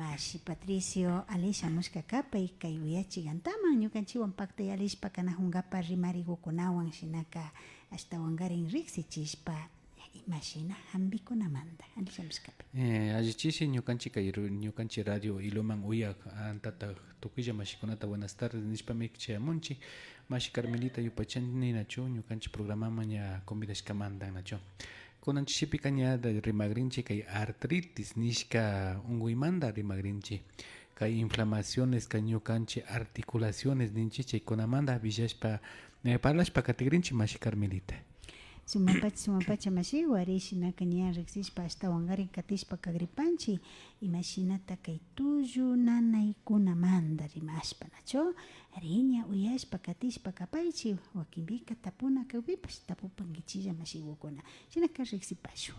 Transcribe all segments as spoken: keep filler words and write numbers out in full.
Mashi Patricio, alli shamushka kapay, kay uyachik antaman ñukanchikwan paktayalishpa kanakunkapa rimarikukunawan, shinaka ashtawankarin riksichishpa imashina hampikunamanta, alli shamushkapi. Eh, alli chishi, ñukanchik kay ru-, ñukanchik radio Ilumán uyak antata tukuylla mashikunata buenas tardes nishpami chayamunchik. Mashi Carmelita yupaychani nachu, ñukanchik programaman ña convidashkamanta nachu. Kunan chishipika ña rimagrinchik kay artritis nishka unkuymanta rimagrinchik. Kay inflamaciones, kay ñukanchik articulaciones ninchik, chaykunamanta willashpa, eh, parlashpa katigrinchik, mashi Carmelita. Sumapacha, sumapacha, mashi, wari shinaka ña riksishpa ashtawankarin katishpa kagripanchik, imashinata kay tullu nanaykunamanta rimashpa, nachu? Ari, ña uyashpa katishpa kapaychik, wakinpika tapuna kakpipash tapupankichilla, mashigukuna. Shinaka riksipashun.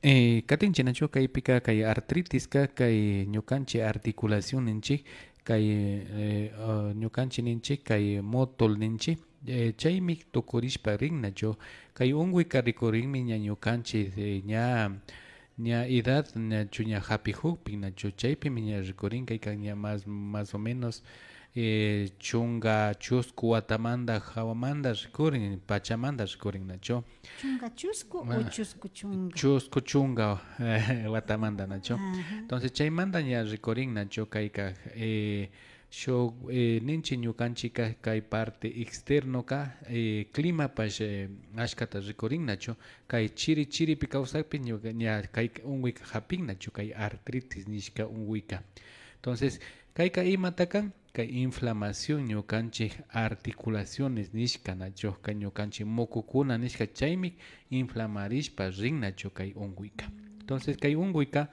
Eh, katinchik nachu, kaypika kay artritiska kay ñukanchik articulación ninchik, kay, eh, ah, ñukanchik ninchik kay músculo ninchik, eh, chaymi tukurishpa rin nachu. Kay unkuyka rikurinmi ña ñukanchik, eh, ña, ña edad nachu, ña japijukpi nachu, chaypimi ña rikurin, kayka ña más, más o menos, eh, chunka chusku watamanta jawamanta rikurin, pachamanta rikurin nachu. Chunka chusku o chusku chunka? Chusku chunka watamanta nachu. Ajá. Entonces chaymanta ña rikurin nachu kayka, eh, shuk, eh, ninchik ñukanchikka kay parte externoka, eh, climapash, eh, ashkata rikurin nachu. Kay chiri chiripi kawsakpi ñuka, ña kay unkuyka japin nachu, kay artritis nishka unkuyka. Entonces kayka imata kan? Kay inflamación ñukanchik articulaciones nishka nachu, kay ñukanchik mukukuna nishka, chaymi inflamarishpa rin nachu kay unkuyka. Entonces kay unkuyka,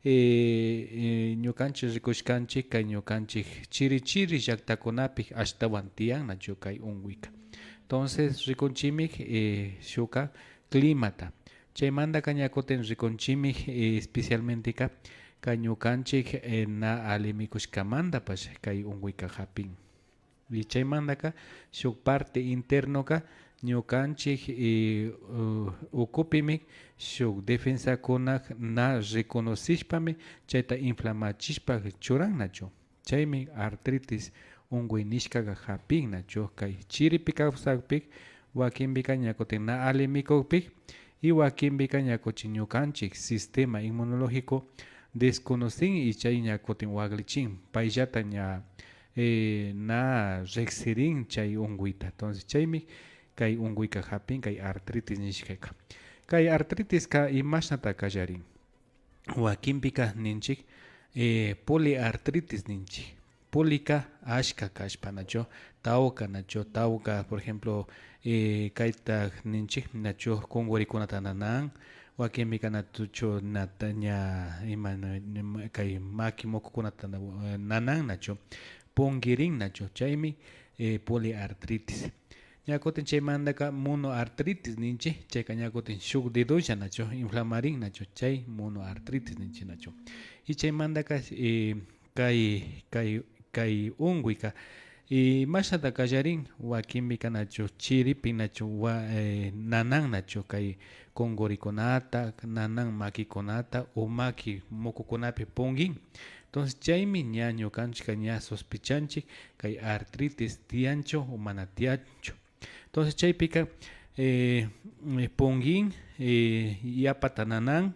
eh, eh, ñukanchik rikushkanchik kay ñukanchik chiri chiri llaktakunapi ashtawan tiyan nachu kay unkuyka. Entonces rikunchikmi, eh, shukka climata. Chaymantaka ña kutin rikunchikmi, eh, especialmenteka kay ñukanchik, eh, na alli mikushkamantapash kay unkuyka japin. Y chaymantaka shuk parte internoka ñukanchik, eh, uh, ukupimi shuk defensakunak na reconocishpami chayta inflamachishpa churan nachu. Chaymi artritis unkuy nishkaka japin nachu, kay chiripi kawsakpi, wakinpika ña kutin na alli mikukpi, y wakinpika ña kutin ñukanchik sistema inmunológico desconocin y chay ña kutin waklichin, payllata ña, eh, na riksirin chay unkuyta. Entonces chaymi kay unkuyka japin, kay artritis nishkaka. Kay artritiska imashnata kallarin? Wakinpika ninchik, eh, poliartritis ninchik. Polika ashka kashpa nachu, tawka nachu, tawka, por ejemplo, eh, kayta ninchik nachu, kunkurikunata nanan, wakinpika nachu, nata, ña, ima, na-, nima, kay maki mukukunata na-, nanan nachu, punkirin nachu, chaymi, eh, poliartritis. Ña kutin chaymantaka monoartritis ninchik, chayka ña kutin shuk dedolla nachu, inflamarin nachu, chay monoartritis ninchik nachu. Y chaymantaka, eh, kay, kay, kay unkuyka, eh, imashnata kallarin, wakinpika nachu, chiripi nachu, wa-, eh, nanan nachu, kay kunkurikunata, nanan makikunata, o maki mukukunapi punkin. Entonces chaymi ña ñukanchikka ña sospechanchik kay artritis tiyanchu o mana tiyanchu. Entonces chaypika, eh, punkin, eh, yapata nanan,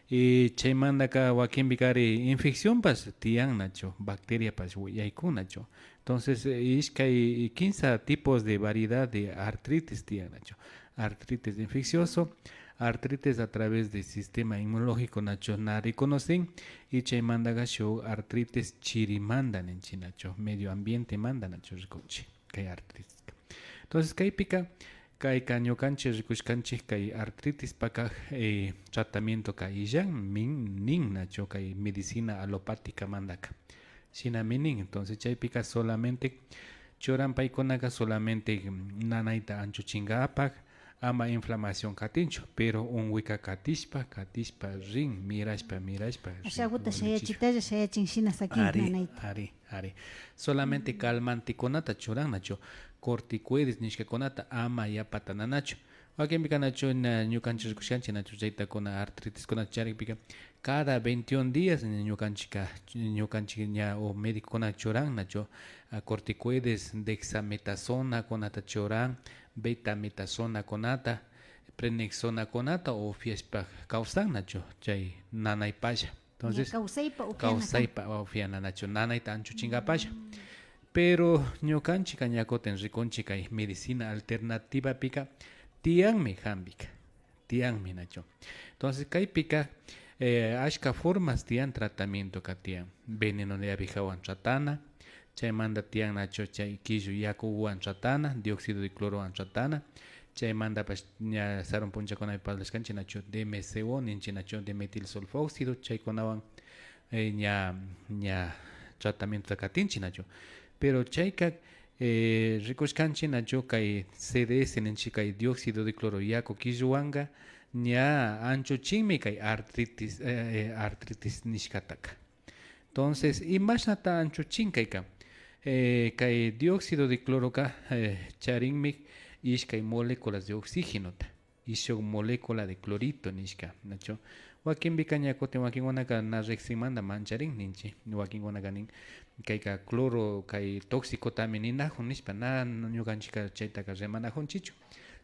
y chaymantaka wakinpikari infeccionpash tiyan nachu, bacteriapash yaykun nachu. Entonces, eh, ishkay, kinsa tipos de variedad de artritis tiyan nachu. Artritis infeccioso, artritis a través del sistema inmunológico nachu na reconocen, y chaymantaka shuk artritis chirimanta ninchik nachu, medio ambientemanta nachu rikunchik kay artritis. Entonces kaypika, kayka ñukanchik rikushkanchik kay artritispaka, eh, tratamientoka illan, min, nin nachu, kay medicina alopáticamantaka. Shinami nin. Entonces chaypika solamente churan paykunaka solamente, mm, nanayta anchuchinkapak, ama inflamación katinchu, pero unkuyka katishpa, katishpa rin, mirashpa, mirashpa rin, ashaguta waklichishpa. Shayachitalla shayachin shina sakin. Ari, nanayta. Ari, ari. Solamente calmantekunata churan nachu, corticoides nishkakunata ama yapata nanachu. Wakinpika nachu na ñukanchik rikushkanchik nachu chaytakuna artritiskunata charikpika cada veintiún días ña ñukanchikka, ñukanchik ña o medicokuna churan nachu, ah, corticoides, dexametasona kunata churan, betametasonakunata, prednisonakunata upyashpa kawsan nachu chay nanaypalla. Entonces, ña kawsaypa upyana kan. Kawsaypa upyana nachu nanayta anchuchinkapalla. Pero ñukanchikka ña kutin rikunchik kay medicina alternativapika tiyanmi hampika, tiyanmi nachu. Entonces kaypika, eh, ashka formas tiyan tratamientoka tiyan. Veneno de abejawan tratana, chaymanta tiyan nachu chay killu yakuwan tratana, dióxido de clorowan tratana, chaymantapash ña sarun punchakunapi parlashkanchik nachu D M C O ninchik nachu, dimetilsulfóxido, chaykunawan eh, ña, ña tratamientota katinchik nachu. Pero chayka, eh, rikushkanchik nachu kay C D S ninchik kay dióxido de cloro yaku killuwanka ña anchuchinmi kay artritis, eh, eh, artritis nishkataka. Entonces, imashnata anchuchin kayka? Eh, kay dióxido de cloroka, eh, charinmi ishkay moléculas de oxígenota y shuk molécula de clorito nishka, nachu? Wakinpika ña kutin wakinkunaka na riksinmanta mancharin ninchik, wakinkunaka nin kayka cloro kay tóxicotami ninajun nishpa, na ñukanchikka chaytaka rimanajunchikchu.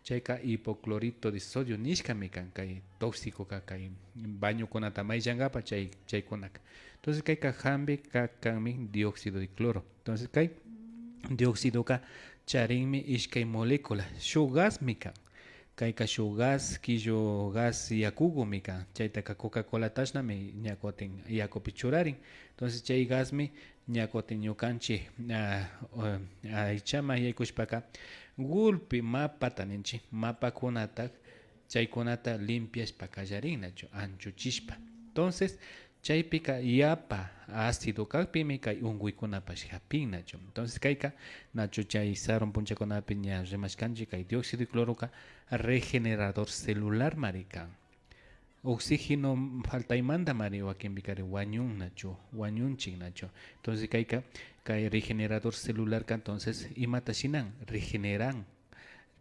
Chayka hipoclorito de sodio nishkami kan kay tóxicoka kay bañokunata mayllankapak chay, chaykunaka. Entonces kayka hampika kanmi dióxido de cloro. Entonces kay dióxidoka charinmi ishkay molécula, shuk gasmi kan. Kayka shuk gas, killu gas yakugumi kan. Chaytaka Coca-Colatashnami ña kutin yakupi churarin. Entonces chay gasmi ña kutin ñukanchik, ah, o, aychaman yaykushpaka gulpi mapata ninchik, mapakunata, chaykunata limpiashpa kallarin nachu, anchuchishpa. Entonces chaypika yapa ácido kakpimi kay unkuykunapash japin nachu. Entonces kayka nachu chay sarun punchakunapi ña rimashkanchik kay dióxido de cloroka regenerador celularmari kan. Oxígeno faltaymantamari wakinpikari wañun nachu, wañunchik nachu. Entonces kayka kay regenerador celularka entonces imata shinan, regeneran.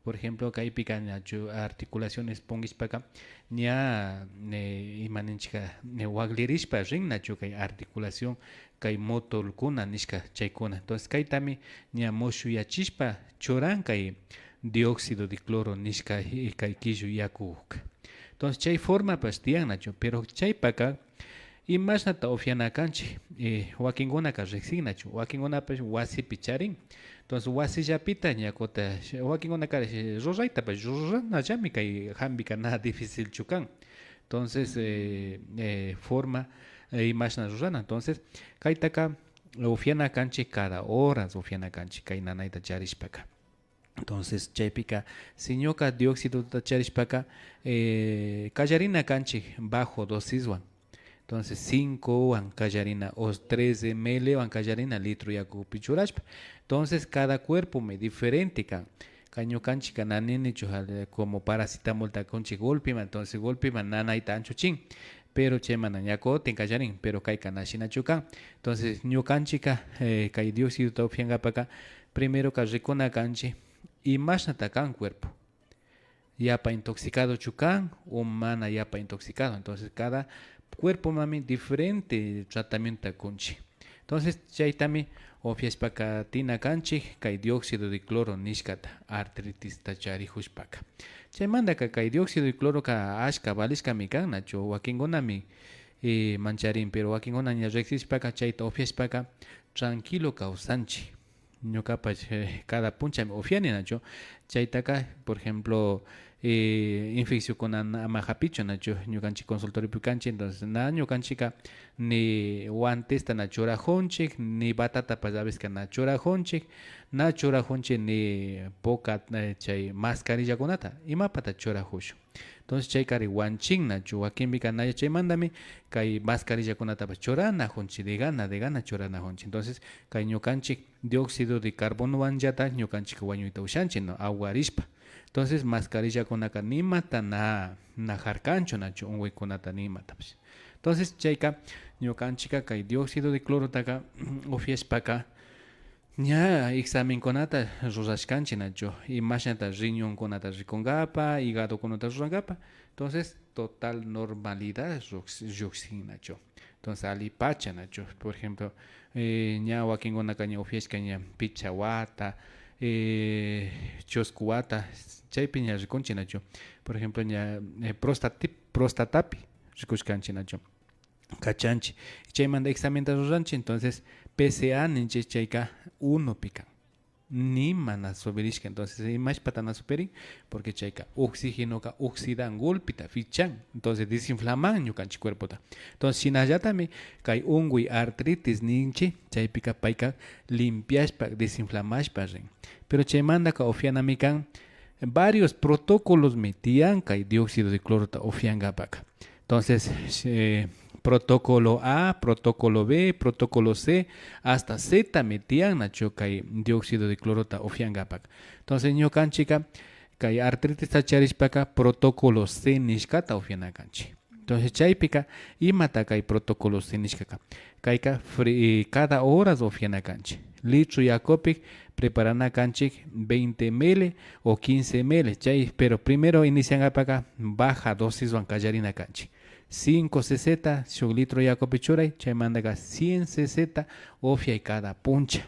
Por ejemplo, kaypika ñachu articulaciones punkishpaka ña, eh, ima ninchikka, eh, waklirishpa rin nachu kay articulación, kay motolkuna nishka chaykuna. Entonces kaytami ña mushuyachishpa churan kay dióxido de cloro nishka, eh, kay killu yakuka. Entonces chay formapash tiyan nachu, pero chaypaka imashnata upyana kanchik, eh, wakinkunaka riksin nachu, wakinkunapash wasipi charin. Entonces wasillapita ña kutin wakinkunakari ruraytapash ruranallami kay hampika na dificilchu kan. Entonces, eh, eh, forma, eh, imashna rurana. Entonces kaytaka upyana kanchik, cada horas upyana kanchik kay nanayta charishpaka. Entonces chaypika si ñuka dióxidota charishpaka, eh, kallarina kanchik bajo dosiswan. Entonces cincowan kallarina o tres M L wan kallarina litro yakupi churashpa. Entonces cada cuerpomi diferente kan. Kay ñukanchikka na ninichu, al-, como paracetamolta kunchik golpeman, entonces golpeman nanayta anchuchin. Pero chaymanta ña kutin kallarin, pero kayka na shinachu kan. Entonces ñukanchikka, eh, kay dióxidota upyankapaka primeroka rikuna kanchik imashnata kan cuerpo. Yapa intoxicadochu kan o mana yapa intoxicado. Entonces cada cuerpomanmi diferente tratamientota kunchik. Entonces chaytami upyashpa katina kanchik kay dióxido de cloro nishkata artritista charijushpaka. Chaymantaka kay dióxido de cloroka ashka valishkami kan nachu, wakinkunami, eh, mancharin, pero wakinkuna ña riksishpaka chayta upyashpaka tranquilo kawsanchik. Ñukapash, eh, cada punchami upyani nachu. Chaytaka, por ejemplo, eh, infeccionkuna na ama japichu nachu, ñukanchik consultoriopi kanchik, entonces na ñukanchikka ni guantesta na churajunchik, ni batatapash a veces na churajunchik, na churajunchik ni poca, eh, chay mascarillakunata, imapata churajushun. Entonces chaykari wanchin nachu, wakinpika na yachaymantami kay mascarillakunatapash churanajunchik, de gana, de gana churanajunchik. Entonces kay ñukanchik dióxido de carbonowanllata ñukanchik wañuyta ushanchik, ¿no? Ahuarishpa. Entonces mascarillakunaka nimata na, na jarkanchu nachu, unkuykunata nimatapash. Entonces chayka ñukanchikka kay dióxido de clorotaka upyashpaka Ña examenkunata rurashkanchik nachu, imashnata riñonkunata rikunkapak, hígadokunata rurankapak. Entonces, total normalidad lluk-, llukshin nachu. Entonces, allipacha nachu. Por ejemplo, eh, ña wakinkunaka ña upyashka ña pichka wata, eh, chusku wata, chaypi ña rikunchik nachu. Por ejemplo, ña, eh, prostati-, prostatapi rikushkanchik nachu. Kachanchik. Chaymanta examenta ruranchik, entonces P C A ninchik, chayka unopi kan. Nima na subirishka, entonces imashpata na subirin, porque chayka oxígenoka oxidan, golpita fichan, entonces desinflaman ñukanchik cuerpota. Entonces shinallatami kay unkuy artritis ninchik, chaypika payka limpiashpa, desinflamashpa rin. Pero chaymantaka upyanami kan varios protocolosmi tiyan kay dióxido de clorota upyankapaka. Entonces, eh, protocolo A, protocolo B, protocolo C, hasta Z mi tiyan nachu kay dióxido de clorota upyankapak. Entonces, ñukanchikka kay artritista charishpaka protocolo C nishkata upyana kanchik. Entonces, chaypika imata kay protocolo C nishkaka? Kayka fri-, cada horas upyana kanchik. Litro yakupi preparana kanchik veinte ml o quince ml. Chay, pero primero iniciankapaka baja dosiswan kallarina kanchik. Cinco C Z shuk litro yakupi churay, chaymantaka cien C Z upyay cada puncha.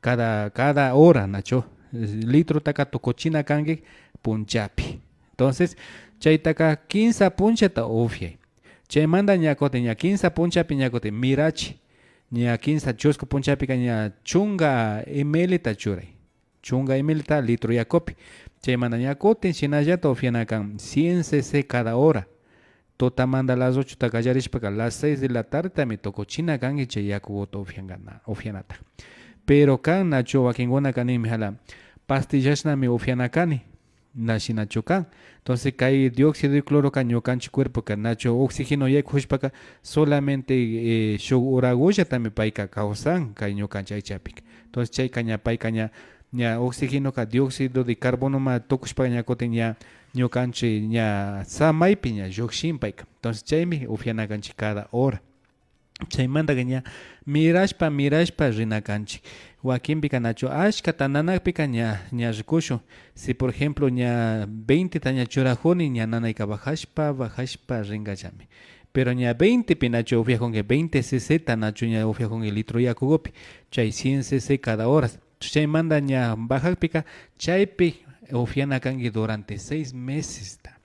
Cada, cada hora, nachu. Litrotaka tukuchina kanki punchapi. Entonces, chaytaka kinsa punchata upyay. Chaymanta ña kutin ña kinsa punchapi ña kutin mirachi. Ña kinsa chusku punchapika ña chunka mlta churay. Chunka mlta litro yakupi. Chaymanta ña kutin shinallata upyana kan cien C C cada hora. Tutamanta las ochota kallarishpaka las seis de la tardetami tukuchina kanki chay yakuguta upyangana-, upyanata. Pero kan nachu wakinkunaka ninmi jala, pastillashnami upyana kani. Na shinachu kan. Entonces, kay dióxido de cloroka ñukanchik cuerpoka nachu oxígeno yaykushpaka solamente, eh, shuk horagullatami payka kawsan kay ñukanchik aychapika. Entonces, chayka ña payka ña, ña oxígenoka dióxido de carbonoman tukushpaka ña kutin ña ñukanchik ña samaypi ña llukshin payka. Entonces, chaymi upyana kanchik cada hora. Chaymantaka ña mirashpa, mirashpa rina kanchik. Wakinpika nachu ashkata nanakpika ña, ña rikushun. Si, por ejemplo, ña veinteta ña churajuni, ña nanayka bajashpa, bajashpa rinkallami. Pero ña veintepi nachu upyajunki, veinte C Z nachu ña upyajunki litro yakugupi, chay cien C C cada horas. Chaymanta ña bajakpika, chaypi upyana kanki durante seis mesesta.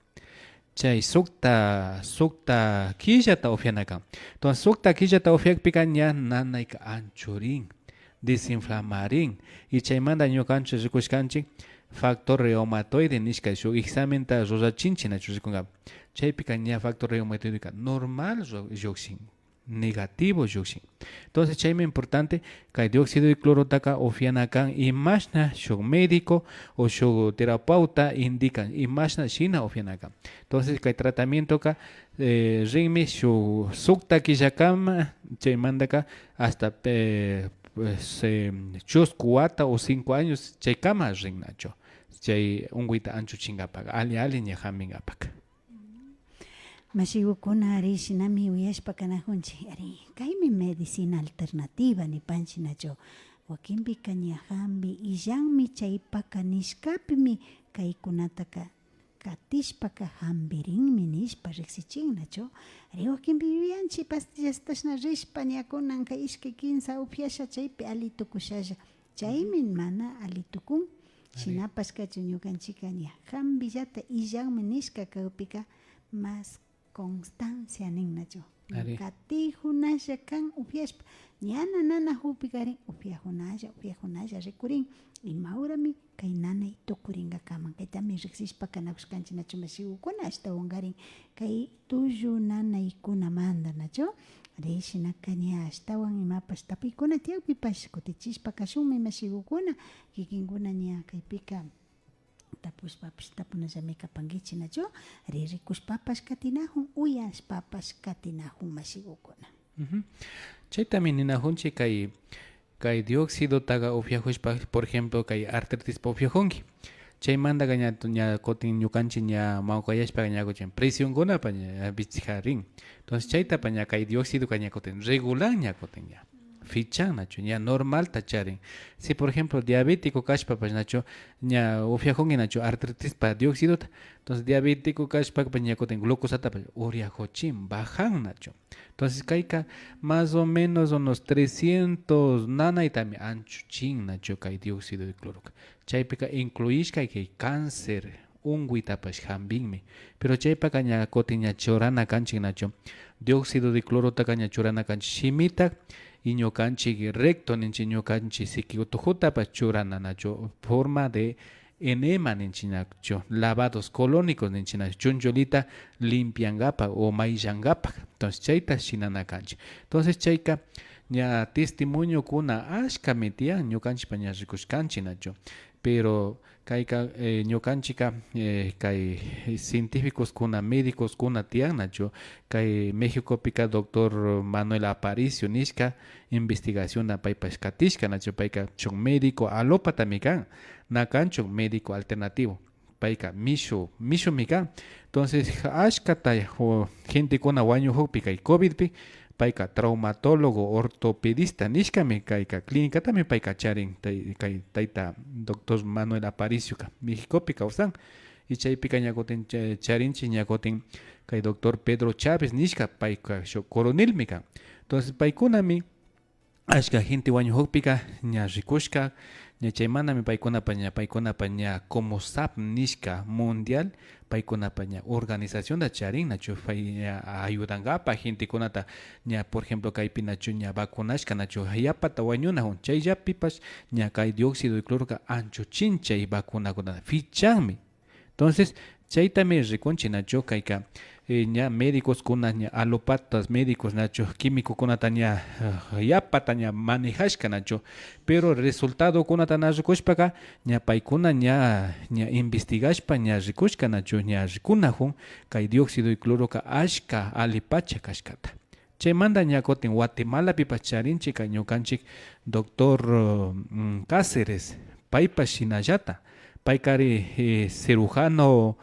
Chay sukta, sukta killata upyana kan. Entonces, sukta killata upyakpika ña nanayka anchurin, desinflamarin. Y chaymanta ñukanchik rikushkanchik factor reumatoide nishka shuk examenta rurachinchik nachu rikunkapak. Chaypika ña factor reumatoideka normal ru-, llukshin. Negativo llukshin. Entonces, chaymi importante, kay dióxido de clorotaka upyana kan imashna shuk médico o shuk terapeuta indican, imashna shina upyana kan. Entonces, kay tratamientoka, eh, rinmi shuk sukta killakama, chaymantaka hasta, eh, pues, eh, chusku wata o cinco años chaykama rin nachu. Chay unkuyta anchuchinkapaka, alli, alli ña jampinkapak. Mashigukuna, ari shinami uyashpa kanajunchik. Ari, kaymi medicina alternativa nipanchik nachu. Wakinpika ña jampi illanmi chaypaka nishkapimi kaykunataka katishpaka jampirinmi nishpa riksichin nachu. Ari, wakinpi yuyanchik pastillastashna rishpa ña kunanka ishkay kinsa upyasha chaypi alli tukushalla. Chaymi mana alli tukun. Ari. Shinapash kachun ñukanchikka ña jampillata illanmi nishka kakpika mas constancia nin nachu. Ari. Katijunalla kan upyashpa. Ñana nanajukpikarin upyajunalla, upyajunalla rikurin. Ima horami kay nanay tukurinkakaman. Kaytami riksishpa kanakushkanchik nachu mashigukuna, ashtawankarin kay tullu nanaykunamanta nachu. Ari, shinaka ña ashtawan imapash tapuykuna tiyakpipash kutichishpa kashunmi mashigukuna, kikinkuna ña kaypika tapushpapash tapunallami kapankichik nachu. Ari, rikushpapash katinajun, uyashpapash katinajun mashigukuna. Ujú. Chaytami ninajunchik kay, kay dióxidotaka upyajushpa, por ejemplo, kay artritispa upyajunki. Chaymantaka ña, ña kutin ñukanchik ña mawkayashpaka ña kutin presionkunapa ña pichkarin. Entonces chaytapa ña kay dióxidoka ña kutin regulan ña kutin ña. fichan nachu, ña normalta charin. Si por ejemplo diabético kashpapash nachu, ña upiakunki nachu artritispa dióxidota, entonces diabético kashpapash ña kutin glucosatapash uriakuchin, bajan nachu. Entonces kayka más o menos unos trescientos nanaytami anchuchin nachu kay dióxido de cloroka. Chaypika incluyishka kay cáncer, unkuytapash jampinmi. Pero chaypaka ña kutin ña churana kanchik nachu. Dióxido de clorotaka ña churana kanchik shimita y ñukanchik recto ninchik, ñukanchik siki utukutapash churana nachu, forma de enema ninchik nachu, lavados colónicos ninchik nachu, chunchullita limpiankapak o mayllankapak. Entonces chayta shinana kanchik. Entonces chayka ña testimoniokuna ashkami tiyan, ñukanchikpa ña rikushkanchik nachu. Pero kayka, eh, ñukanchikka, eh, kay científicoskuna, médicoskuna tiyan nachu. Kay Mexicopika doctor Manuel Aparicio nishka investigacionna paypash katishka nachu. Payka shuk médico alopatami kan, na kanchu médico alternativo. Payka mishu, mishumi kan. Entonces ashkata, o, gentekuna wañukukpi kay covidpi, payka traumatólogo, ortopedista nishkami kayka, clínicatami payka charin, tay-, kay tayta doctor Manuel Aparicioka Mexicopi kawsan. Y chaypika ña kutin cha-, charinchik ña kutin kay doctor Pedro Chávez nishka, payka shuk coronelmi kan. Entonces paykunami ashka gente wañukukpika ña rikushka, ña chaymantami paykunapa ña, paykunapa ña como sap nishka mundial, paykunapa ña organizacionta charin nachu, pay ña ayudankapak gentekunata ña, por ejemplo, kaypi nachu ña vacunashka nachu yapata wañunakun, chayllapipash ña kay dióxido de cloroka anchuchin chay vacunakunata, fichanmi. Entonces chaytami rikunchik nachu kayka, eh, ña médicoskuna, ña alopatas médicos nachu, químicokunata ña, eh, yapata ña manejashka nachu, pero resultadokunata na rikushpaka ña paykuna ña, ña investigashpa ña rikushka nachu, ña rikunakun kay dióxido de cloroka ashka allipacha kashkata. Chaymanta ña kutin Guatemalapipash charinchik kay ñukanchik doctor, mm, Cáceres, paypash shinallata. Paykari, eh, cirujano,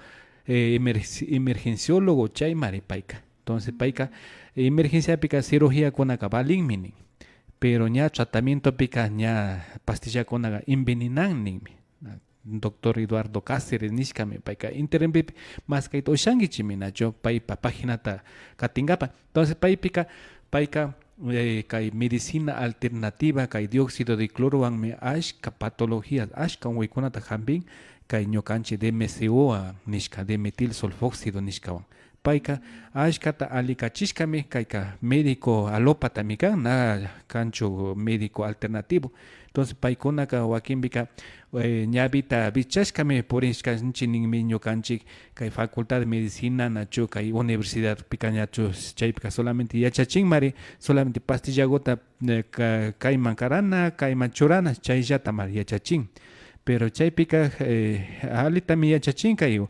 eh, emerg-, emergenciólogo chaymari payka. Entonces payka emergenciapika cirugíakunaka valinmi nin. Pero ña tratamientopika ña pastillakunaka envenenan ninmi. Doctor Eduardo Cáceres nishkami payka internetpi maskayta ushankichikmi nachu, paypa paginata katinkapak. Entonces paypika, payka, eh, kay medicina alternativa, kay dióxido de clorowanmi ashka patologías, ashka unkuykunata jampin, kay ñukanchik D M C O nishka, dimetil sulfóxido nishkawan. Payka ashkata allikachishkami, kayka médico alopatami kan, na kanchu médico alternativo. Entonces paykunaka wakinpika, eh, ñawita wichashkami purishkanchik ninmi ñukanchik kay Facultad de Medicina nachu, kay universidadpika nachu, chaypika solamente yachachinmari, solamente pastillaguta, eh, ka-, kayman karana, kayman churana, chayllatamari yachachin. Pero chaypika, eh, allitami yachachin kay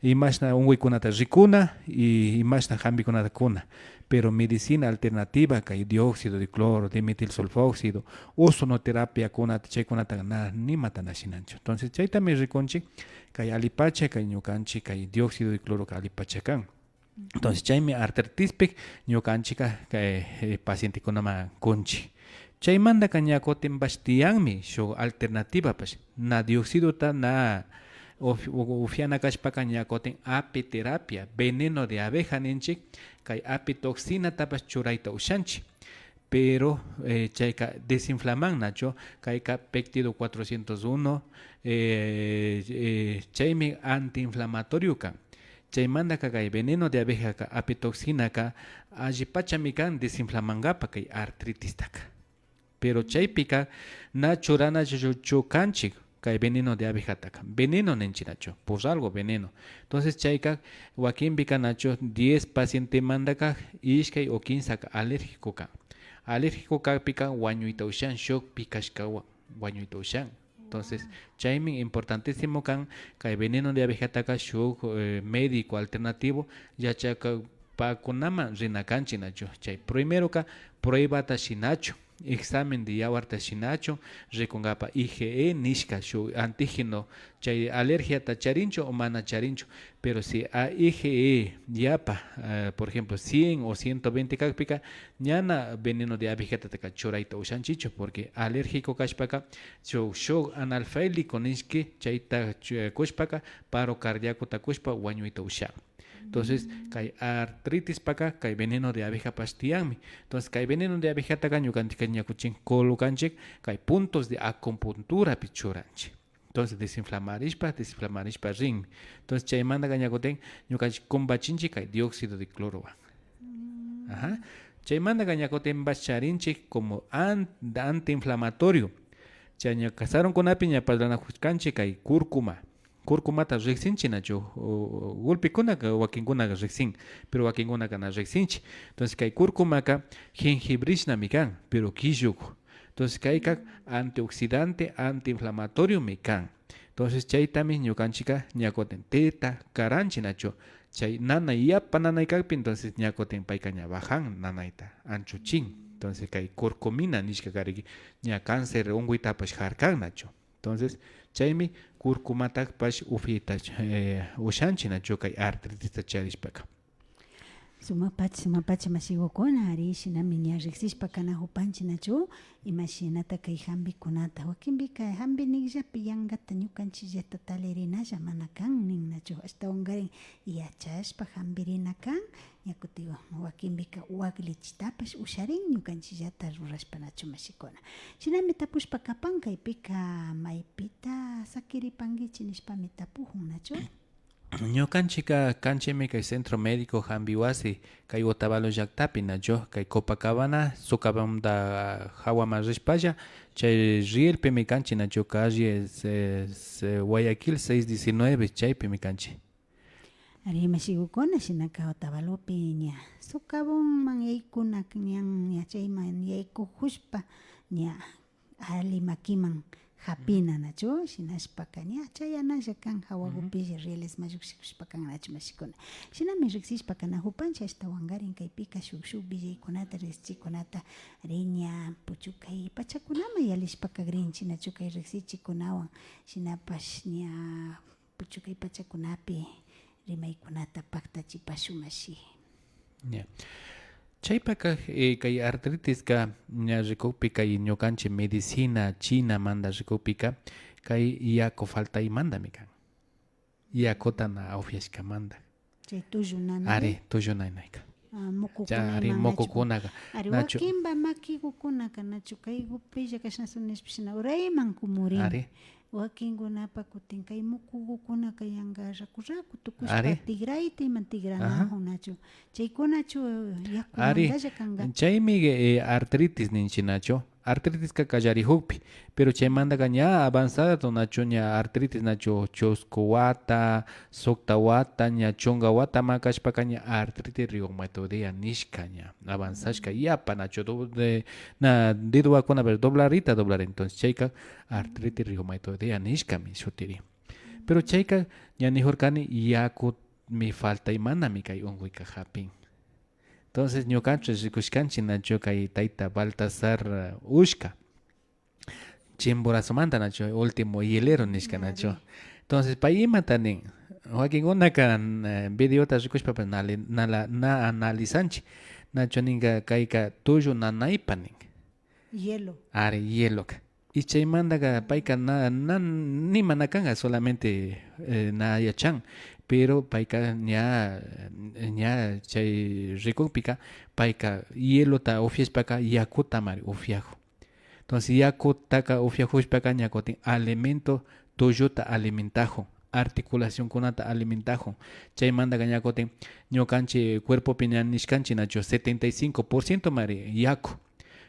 imashna unkuykunata rikuna y imashna jampikunata kuna. Pero medicina alternativa, kay dióxido de cloro, dimetil sulfóxido, ozonoterapiakunata, chaykunata na, nimata na shinanchu. Entonces chaytami rikunchik, kay allipacha, kay ñukanchik kay dióxido de cloroka allipacha kan. Entonces chaymi artritispi ñukanchikka kay, eh, pacientekunaman kunchik. Chaymantaka ña kutinpash tiyanmi shuk alternativapash, na dióxidota na uf-, u-, ufiana kashpaka ña kutin apiterapia, veneno de abeja ninchik, kay apitoxinatapash churayta ushanchik. Pero, eh, chayka desinflaman nachu, kayka péptido cuatrocientos uno, eh, eh, chaymi antiinflamatorio kan. Chaymantaka kay veneno de abejaka, apitoxinaka, allipachami kan desinflamankapak kay artritistaka. Pero chaypika na churanachu kanchik kay veneno de abejataka. Veneno ninchik nachu, por algo veneno. Entonces chayka wakinpika nachu diez pacientemantaka ishkay o quinzaka alérgico kan. Alérgico kakpika wañuyta ushan, shuk pikashkawan wañuyta ushan. Entonces chaymi importantísimo kan kay veneno de abejataka shuk, eh, médico alternativo yachakpakunaman rina kanchik nachu. Chay primeroka pruebata shinachun. examen de yawarta shinachu rikunkapa I G E nishka shuk antígeno chay alergiata charinchu o mana charinchu. Pero si a I G E yapa, eh, por ejemplo, cien o ciento veinte kakpika, ñana veneno de abejatataka churayta ushanchichu, porque alérgico kashpaka shuk, shuk anafílico nishki chayta chu-, kushpaka paro cardíacota kushpa wañuyta ushan. Entonces, kay artritispaka kay veneno de abejapash tiyanmi. Entonces, kay veneno de abejataka ñukanchikka ña kutin colocanchik kay puntos de acupunturapi churanchik. Entonces, desinflamarishpa, desinflamarishpa rinmi. Entonces, chaymantaka ña kutin ñukanchik kumpachinchik kay dióxido de clorowan. Ajá. Chaymantaka ña kutin charinchik como an-, antiinflamatorio. Chay ña kasarunkunapi ña parlanakushkanchik kay cúrcuma. Cúrcumata riksinchik nachu? O, o, gulpikunaka, wakinkunaka riksin, pero wakinkunaka na riksinchik. Entonces, kay cúrcumaka jengibrishna mi kan, pero killuku. Entonces, kayka antioxidante, antiinflamatorio mi kan. Entonces, chaytami ñukanchikka ña kutin teta karanchik nachu? Chay nanay, yapa nanay kakpi, entonces, ña kutin payka ña bajan nanayta, anchuchin. Entonces, kay curcumina nishka kariki, ña cáncer unkuytapash jarkan nachu? Entonces, chaymi cúrcumatapash upiayta, eh, ushanchik nachu kay artritista charishpaka. Sumakpacha, sumakpacha mashigukuna, ari shinami ña riksishpa kanakupanchik nachu, imashinata kay jambikunata, wakinpika jambi nikllapi yankata ñukanchikllata talirinalla mana kan nin nachu, ashtawankarin yachashpa jambirina kan, ña kutin wakinpika waklichitapash usharin ñukanchikllata rurashpa nachu mashikuna. Shinami tapushpa kapan kaypika maypita sakiripankichik nishpami tapujun nachu. Ñukanchikka kanchikmi kay centro médico jambi wasi kay Otavalo llaktapi nachu, kay Copacabana, Socabamba jawaman rishpalla, chay rielpimi kanchik nachu, calle se-, se-, Guayaquil seis diecinueve, chaypimi kanchik. Ari, mashigukuna, shinaka Otavalopi ña socavonman yaykuna ñan, ña chayman yaykujushpa ña ali makiman japina nachu, shinashpaka ña chayanalla kan jawakupilla rielesman llukshikushpa kan nachu mashikuna. Shinami riksishpa kanakupanchik, ashtawankarin kaypika shuk, shuk willaykunata, riksichikunata, ari ña puchukay pachakunaman yalishpa kagrinchik nachu kay riksichikunawan, shinapash ña puchukay pachakunapi rimaykunata paktachipashun mashi. Ya. Chaypaka, eh, kay artritiska ña rikukpi kay ñukanchik medicina chinamanta rikukpika kay yaku faltaymantami kan. Yakuta na upyashkamanta. Chay tullu nanay. Ari, tullu nanayka. Ah, mukukuna ari, iman nachu. Mukukunaka. Ari, nachu. Wakinpa makigukunaka nachu, kaygupilla kashnasun nishpa shina urayman kumurin. Ari. Wakinkunapa kutin kay mukugukunaka yanka raku raku tukushpa ari. Tigrayta iman tigranajun nachu. Chaykunachu yakumantalla kanka. Ari. Chaymi, eh, artritis ninchik nachu. Artritiska kallarijukpi, pero chaymantaka ña avanzado nachu, ña artritis nachu chusku wata, sukta wata, ña chunka wataman kashpaka ña artritis reumatoidea nishka ña avanzashka yapa nachu, do-, de-, na dedowakunapash doblarita doblar, entonces chayka artritis reumatoidea nishkami shutirin. Pero chayka ña nijurkani yakumi faltaymanami kay unkuyka japin. Entonces, ñukanchik rikushkanchik nachu kay tayta Baltasar, uh, Ushka, Chimborazomanta nachu, último hilero nishka nachu. Ari. Entonces, pay imata nin, wakinkunaka, eh, videota rikushpapash na, na, na analizanchik, nachu ninka kayka tullu nanaypa nin. Hielo. Ari, hieloka. Y chaymantaka payka na, na, nima na kanka, solamente, eh, na yachan. Pero payka ña, ña chay rikukpika, payka hielota upyashpaka yakutamari upyajun. Entonces, yakutaka upyajushpaka ña kutin alimento, tulluta alimentajun, articulacionkunata alimentajun. Chaymantaka ña kutin ñukanchik cuerpopi ña nishkanchik nachu setenta y cinco por ciento mari yaku.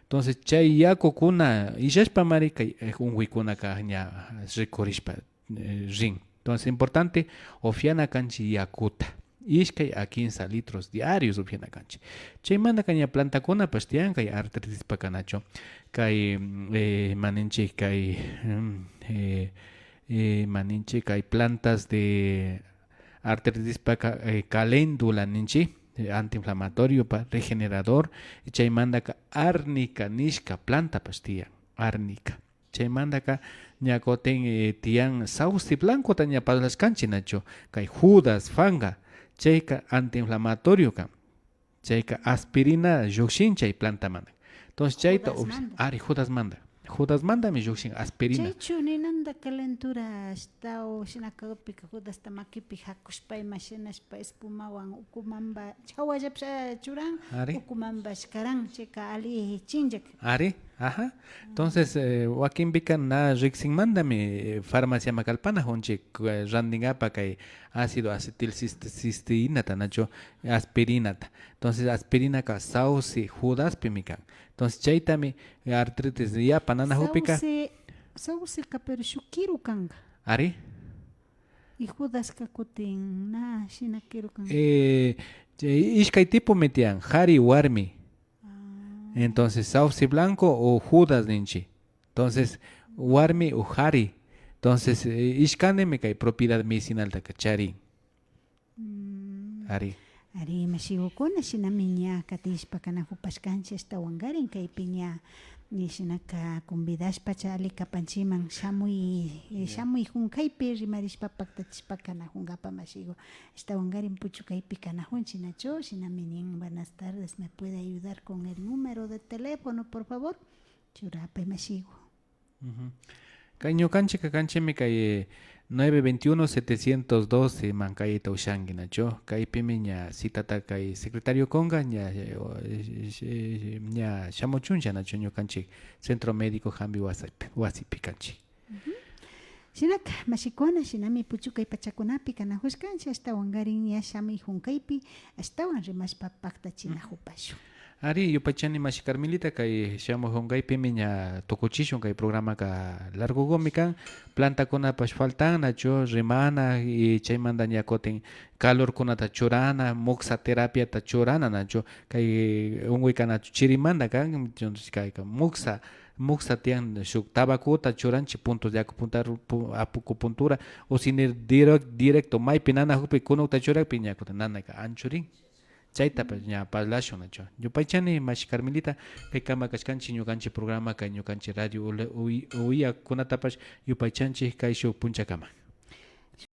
Entonces, chay yakukuna illashpamari kay, eh, unkuykunaka ña rikurishpa, eh, rin. Entonces, importante, upyana kanchik yakuta. Ishkay a quince litros diarios upyana kanchik. Chaymantaka ña plantakunapash tiyan kay artritispaka nachu. Kay, mm, eh, maninchik kay, mm, eh, eh, maninchik kay plantas de artritispaka, eh, caléndula ninchik. eh, antiinflamatoriopa, regenerador, y chaymantaka arnica nishka plantapash tiyan, arnica. Chaymantaka ña kutin, eh, tiyan sauce blancota ña parlashkanchik nachu, kay judas fanga, chayka antiinflamatorio kan. Chayka aspirina llukshin chay plantamanta. Entonces chayta upish-, judasmanta. Ari, judasmanta. Judasmantami llukshin aspirina. Chaychu ninanta calentura ashtawan shina kakpika judasta makipi jakushpa ima shinashpa espumawan ukumanpa jawallapash churan, ari, ukumanpash karan, chayka ali chinllak. Ari, ajá. Entonces, eh, wakinpika na riksinmantami, eh, farmaciaman kallpanajunchik, eh, rantinkapak kay ácido acetilcisteínata nachu, aspirinata. Entonces, aspirinaka sauce judaspimi kan. Entonces, chaytami artritis yapa nanajukpika. Sauce, sauceka pero shuk kiru kanka. Ari. Y judaska kutin na shina kiru kanka. Eh, chay ishkay tipomi tiyan, jari, warmi. Ah. Entonces, sauce blanco o judas ninchik. Entonces, warmi o jari. Entonces, eh, ishkanimi kay propiedad medicinaltaka charin. Mm. Ari. Ari, mashigukuna, shinami ña katishpa kanajupashkanchik, ashtawankarin kaypi ña, y shinaka convidashpa chay ali kapanchikman shamuy, eh, shamuy junkaypi rimarishpa paktachishpa kanajunkapak mashigu. Ashtawankarin puchukaypi kanajunchik nachu, shinami nin, buenas tardes, ¿me puede ayudar con el número de teléfono, por favor? Churapay mashigu. Ujú. Kay ñukanchikka kanchikmi kay, eh, nueve veintiuno, setecientos doce man kayta ushanki nachu. Kaypimi ña citata kay secretario kunka, ña, eh, o, eh, eh, ña shamuchunlla nachu ñukanchik centro médico jambi wasipi, wasipi kanchik. Ujú. Shinaka, mashikuna, shinami puchukay pachakunapi kanajushkanchik, ashtawankarin ña shamuy junkaypi, ashtawan rimashpa paktachinajupashun. Ari, yupaychani mashi Carmelita, kay shamuy junkaypimi ña tukuchishun, kay programaka largogumi kan, plantakunapash faltan nachu rimana, y chaymanta ña kutin calorkunata churana, muksa terapiata churana nachu, kay unkuykanachu chirimanta kan, entonces kayka muksa, muksa tiyan, shuk tabacuta churanchik puntos de acupuntura, pu-, acupuntura, o si no direc-, directo maypi nanajukpi kunukta churakpi ña kutin nanaka anchurin. Chaytapash ña parlashun nachu. Yupaychani mashi Carmelita, kaykama kashkanchik ñukanchik programa, kay ñukanchik radio ula-, uy-, uyakunatapash yupaychanchik kay shuk punchakama.